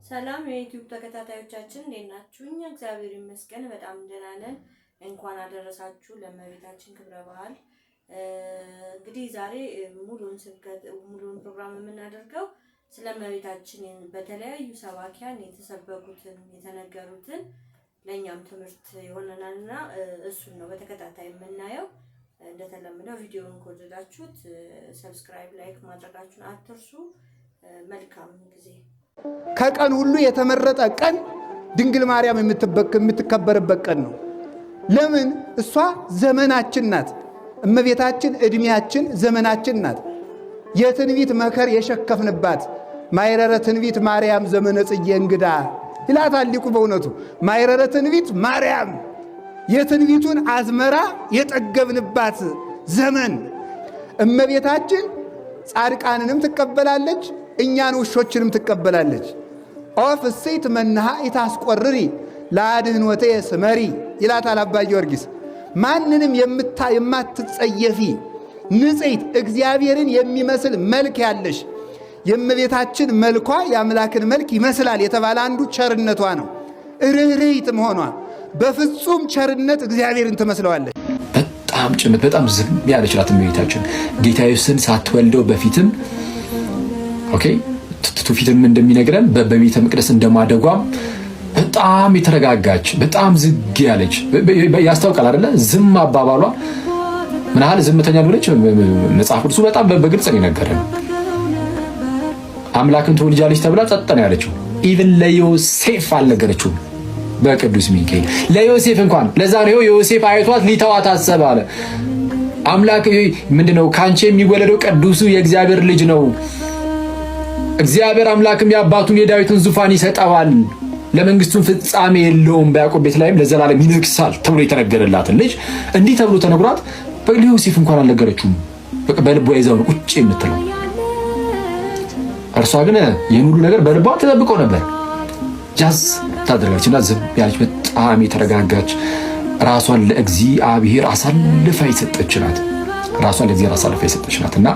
ሰላም የዩቲዩብ ተከታታዮቻችን፣ እንዴት ናችሁ? እኛ እግዚአብሔር ይመስገን በጣም ደህና ነን። እንኳን አደረሳችሁ ለእመቤታችን ክብረ በዓል። እንግዲህ ዛሬ ሙሉውን ስብከት፣ ሙሉውን ፕሮግራም የምናደርገው ስለ እመቤታችን በተለያዩ ሰባኪያን የተሰበኩትን፣ የተነገሩትን ለእኛም ትምህርት ይሆነናል እና እሱን ነው በተከታታይ የምናየው። እንደተለመደው ቪዲዮውን ከወደዳችሁት subscribe፣ like ማድረጋችሁን አትርሱ። መልካም ጊዜ። ከቀን ሁሉ የተመረጠ ቀን ድንግል ማርያም የምትከበርበት ቀን ነው። ለምን? እሷ ዘመናችን ናት። እመቤታችን ዕድሜያችን ዘመናችን ናት። የትንቢት መከር የሸከፍንባት፣ ማይረረ ትንቢት ማርያም ዘመነ ጽጌ እንግዳ ይላታል ሊቁ። በእውነቱ ማይረረ ትንቢት ማርያም፣ የትንቢቱን አዝመራ የጠገብንባት ዘመን። እመቤታችን ጻድቃንንም ትቀበላለች፣ እኛን ውሾችንም ትቀበላለች። ኦ ፍሥሕት መናሃ ኢታስቆርሪ ለአድኅኖትየ ስመሪ ይላታል አባ ጊዮርጊስ። ማንንም የማትጸየፊ ንጽሕት፣ እግዚአብሔርን የሚመስል መልክ ያለሽ። የእመቤታችን መልኳ የአምላክን መልክ ይመስላል የተባለ አንዱ ቸርነቷ ነው። ርኅርኅት መሆኗ፣ በፍጹም ቸርነት እግዚአብሔርን ትመስለዋለች። በጣም ጭምት፣ በጣም ዝም ያለች ናት እመቤታችን። ጌታ ኢየሱስን ሳትወልደው በፊትም፣ okay፣ ትውፊትም እንደሚነግረን በቤተ መቅደስ እንደማደጓም በጣም የተረጋጋች፣ በጣም ዝግ ያለች ያስታውቃል አይደለ? ዝም አባባሏ ምን ያህል ዝምተኛ እንደሆነች መጽሐፍ ቅዱሱ በጣም በግልጽ ነው የነገረን። አምላክን ትወልጃለች ተብላ ጸጥ ነው ያለችው። Even ለዮሴፍ አልነገረችውም። በቅዱስ ሚካኤል፣ ለዮሴፍ እንኳን። ለዛ ነው ዮሴፍ አይቷት ሊተዋት አሰበ አለ። አምላክ ምንድነው? ካንቺ የሚወለደው ቅዱሱ የእግዚአብሔር ልጅ ነው። እግዚአብሔር አምላክም የአባቱን የዳዊትን ዙፋን ይሰጠዋል፣ ለመንግስቱን ፍጻሜ የለውም፣ በያዕቆብ ቤት ላይም ለዘላለም ይነግሳል ተብሎ የተነገረላትን ልጅ እንዲህ ተብሎ ተነግሯት ለዮሴፍ እንኳን አልነገረችውም። በልቧ ይዛው ነው ቁጭ የምትለው። እርሷ ግን ይህን ሁሉ ነገር በልቧ ተጠብቆ ነበር። ጃዝ ታደርጋለች እና ዝም ያለች፣ በጣም የተረጋጋች፣ ራሷን ለእግዚአብሔር አሳልፋ የሰጠች ናት። ራሷን ለእግዚአብሔር አሳልፋ የሰጠች ናት እና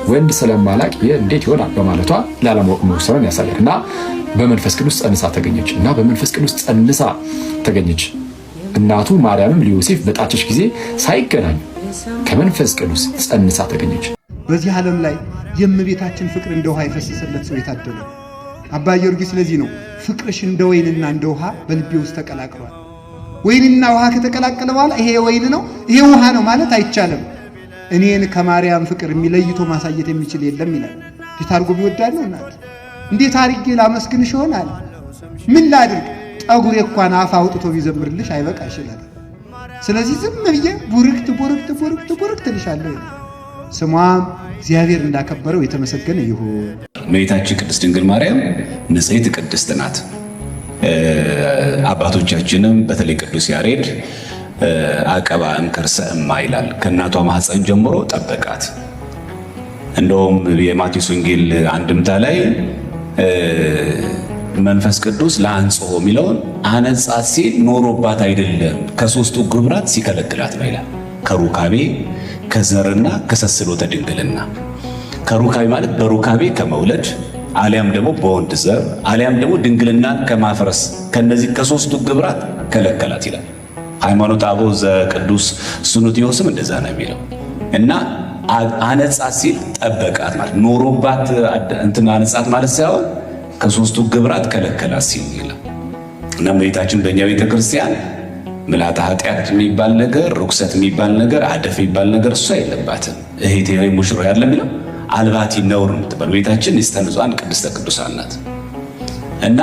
ወንድ ስለማላቅ ይህ እንዴት ይሆናል በማለቷ ላለማወቅ መወሰኗን ያሳያል። እና በመንፈስ ቅዱስ ጸንሳ ተገኘች እና በመንፈስ ቅዱስ ጸንሳ ተገኘች። እናቱ ማርያምም ለዮሴፍ በታጨች ጊዜ ሳይገናኙ ከመንፈስ ቅዱስ ጸንሳ ተገኘች። በዚህ ዓለም ላይ የእመቤታችን ፍቅር እንደ ውሃ የፈሰሰለት ሰው የታደለ። አባ ጊዮርጊስ ለዚህ ነው ፍቅርሽ እንደ ወይንና እንደ ውሃ በልቤ ውስጥ ተቀላቅሏል። ወይንና ውሃ ከተቀላቀለ በኋላ ይሄ ወይን ነው፣ ይሄ ውሃ ነው ማለት አይቻልም። እኔን ከማርያም ፍቅር የሚለይቶ ማሳየት የሚችል የለም ይላል። እንዴት አድርጎ ቢወዳድ ነው እናት! እንዴት አድርጌ ላመስግንሽ ይሆናል? ምን ላድርግ? ጠጉሬ እንኳን አፍ አውጥቶ ቢዘምርልሽ አይበቃሽ ይላል። ስለዚህ ዝም ብዬ ቡርክት ቡርክት ቡርክት ቡርክት እልሻለሁ ይላል። ስሟም እግዚአብሔር እንዳከበረው የተመሰገነ ይሁን። እመቤታችን ቅድስት ድንግል ማርያም ንጽሕት ቅድስት ናት። አባቶቻችንም በተለይ ቅዱስ ያሬድ አቀባ እምከርሰ እማ ይላል። ከእናቷ ማህፀን ጀምሮ ጠበቃት። እንደውም የማቴዎስ ወንጌል አንድምታ ላይ መንፈስ ቅዱስ ለአንጽሖ የሚለውን አነጻት ሲል ኖሮባት አይደለም፣ ከሶስቱ ግብራት ሲከለክላት ነው ይላል። ከሩካቤ፣ ከዘርና ከሰስሎተ ድንግልና። ከሩካቤ ማለት በሩካቤ ከመውለድ፣ አሊያም ደግሞ በወንድ ዘር፣ አሊያም ደግሞ ድንግልናን ከማፍረስ፣ ከነዚህ ከሶስቱ ግብራት ከለከላት ይላል። ሃይማኖተ አበው ዘቅዱስ ሱኑትዮስም እንደዛ ነው የሚለው። እና አነጻት ሲል ጠበቃት ማለት ኖሮባት እንትን አነጻት ማለት ሳይሆን ከሶስቱ ግብራት ከለከላት ሲል ይላል። እና እመቤታችን በእኛ ቤተክርስቲያን ምልአተ ኃጢአት የሚባል ነገር፣ ርኩሰት የሚባል ነገር፣ አደፍ የሚባል ነገር እሷ የለባትም። እህቴ ወይ ሙሽሮ ያለ የሚለው አልባቲ ነውር የምትባል እመቤታችን ንጽሕተ ንጹሐን ቅድስተ ቅዱሳን ናት። እና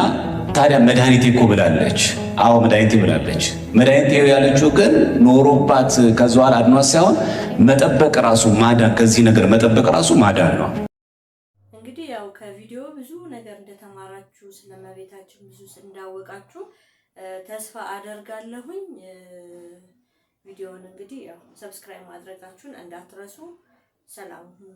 ታዲያ መድኃኒቴ እኮ ብላለች። አዎ መድኃኒቴ ብላለች። መድኃኒቴ ያለችው ግን ኖሮባት ከዚያ በኋላ አድኗት ሳይሆን መጠበቅ ራሱ ማዳን፣ ከዚህ ነገር መጠበቅ ራሱ ማዳን ነው። እንግዲህ ያው ከቪዲዮ ብዙ ነገር እንደተማራችሁ፣ ስለ እመቤታችን ብዙ እንዳወቃችሁ ተስፋ አደርጋለሁኝ። ቪዲዮውን እንግዲህ ያው subscribe ማድረጋችሁን እንዳትረሱ። ሰላም ሁኑ።